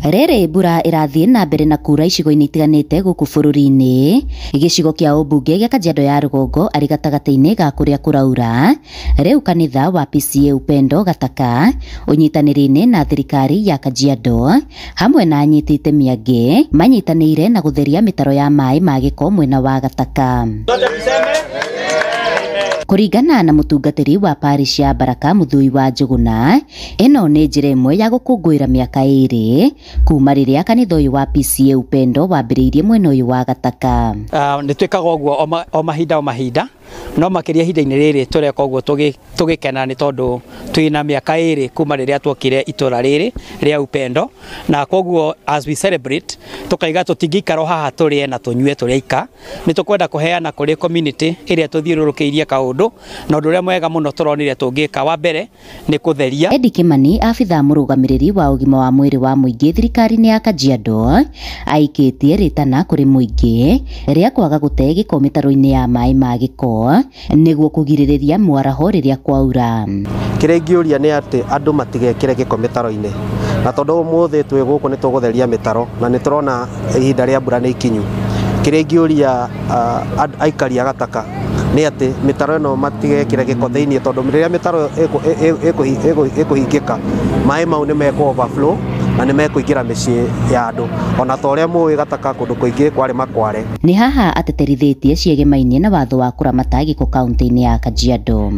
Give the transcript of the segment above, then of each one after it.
Rĩrĩ mbura ĩrathiĩ na mbere na kura icigo-inĩ itiganĩte gũkũ bũrũri-inĩ, gĩcigo kĩa ũmbunge gĩa Kajiado ya rũgongo arĩ gatagatĩ-inĩ ga kũrĩa kũraura, rĩu kanitha wa PCEA Upendo Gataka ũnyitanĩri-inĩ na thirikari ya Kajiado hamwe na anyiti itemi angĩ manyitanĩire na gũtheria mĩtaro ya maĩ ma gĩko mwena wa Gataka. Kũringana na mũtungatĩri wa parish ya Baraka Mũthui wa Njũgũna, ĩno nĩ njĩra ĩmwe ya gũkũngũĩra mĩaka 2 kuma rĩrĩa kanitha ũyũ wa PCEA Upendo wambĩrĩirie mwena ũyũ wa Gataka. Nĩ twĩkaga ũguo o mahinda o mahinda, no makĩria ihinda-inĩ rĩrĩ tũreka ũguo tũgĩkena nĩ tondũ twĩna mĩaka 2 kuma rĩrĩa tuokire itũra rĩrĩ rĩa Upendo, na koguo as we celebrate tũkaiga tũtingĩikara haha tũrĩe na tũnyue tũrĩ aika, nĩ tũkwenda kũheana kũrĩ community ĩrĩa tũthiũrũrũkĩirie kaũndũ, na ũndũ ũrĩa mwega mũno tũronire tũngĩka wa mbere nĩ kũtheria. Eddie Kimani, abithaa mũrũgamĩrĩri wa ũgima wa mwĩrĩ wa mũingĩ thirikari-inĩ ya Kajiado, aikĩtie rĩtana kũrĩ mũingĩ rĩa kwaga gũte gĩko mĩtaro-inĩ ya maĩ ma gĩko nĩguo kũgirĩrĩria mwaraho rĩrĩa kwaura. Kĩrĩa ingĩũria nĩ atĩ andũ matigekĩre gĩko mĩtaro-inĩ, na tondũ ũmũthĩ twĩ gũkũ nĩ tũgũtheria mĩtaro na nĩ tũrona ihinda rĩa mbura nĩ ikinyu. Kĩrĩa ingĩũria aikari a Gataka nĩ atĩ mĩtaro ĩno matigekĩre gĩko thĩinĩ, tondũ rĩrĩa mĩtaro ĩkũhingĩka maĩ mau nĩ mekũ overflow na nĩ mekũingĩra mĩciĩ ya andũ, ona ta ũrĩa mũĩ Gataka kũndũ kũingĩ kwarĩ makware. Nĩ haha ateterithĩtie ciegemainie na watho wa kũramata gĩko kaunti-inĩ ya Kajiado.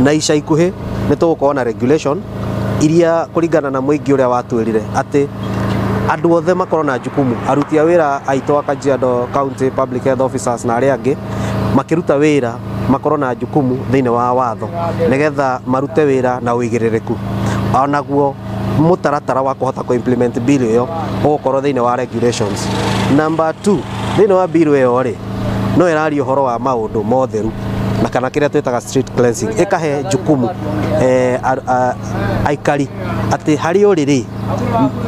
Na ica ikuhĩ nĩ tũgũkorwo na regulation iria kũringana na mũingĩ ũrĩa watwĩrire atĩ andũ othe makorwo na jukumu, aruti a wĩra aitũ a Kajiado County Public Health Officers na arĩa angĩ makĩruta wĩra makorwo na jukumu thĩinĩ wa watho nĩgetha marute wĩra na ũigĩrĩrĩku. Onaguo mũtaratara wa kũhota kũ implement bill ĩyo ũgũkorwo thĩinĩ wa regulations. Number 2, thĩinĩ wa bill ĩyo rĩ, no ĩraria ũhoro wa maũndũ motheru na kana kĩrĩa twĩtaga street cleansing, ĩkahe jukumu aikari atĩ harĩ ũrĩ rĩ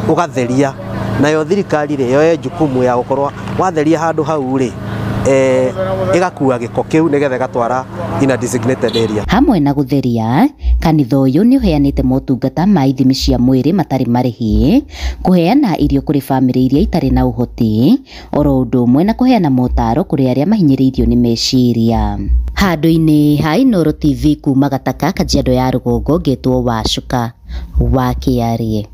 ũgatheria, nayo thirikari rĩ yoe jukumu ya gũkorwo watheria handũ hau rĩ ĩgakua gĩko kĩu nĩgetha ĩgatwara in a designated area. Hamwe na gũtheria, kanitha ũyũ nĩ ũheanĩte motungata ma ithimi cia mwĩrĩ matarĩ marĩhi, kũheana irio kũrĩ bamĩrĩ iria itarĩ na ũhoti, oro ũndũ ũmwe na kũheana motaro kũrĩ arĩa mahinyĩrĩirio nĩ meciria. Handũ-inĩ ha Inooro TV kuma Gataka, Kajiado ya rũgongo, ngetwo Wacuka wa Kĩarie.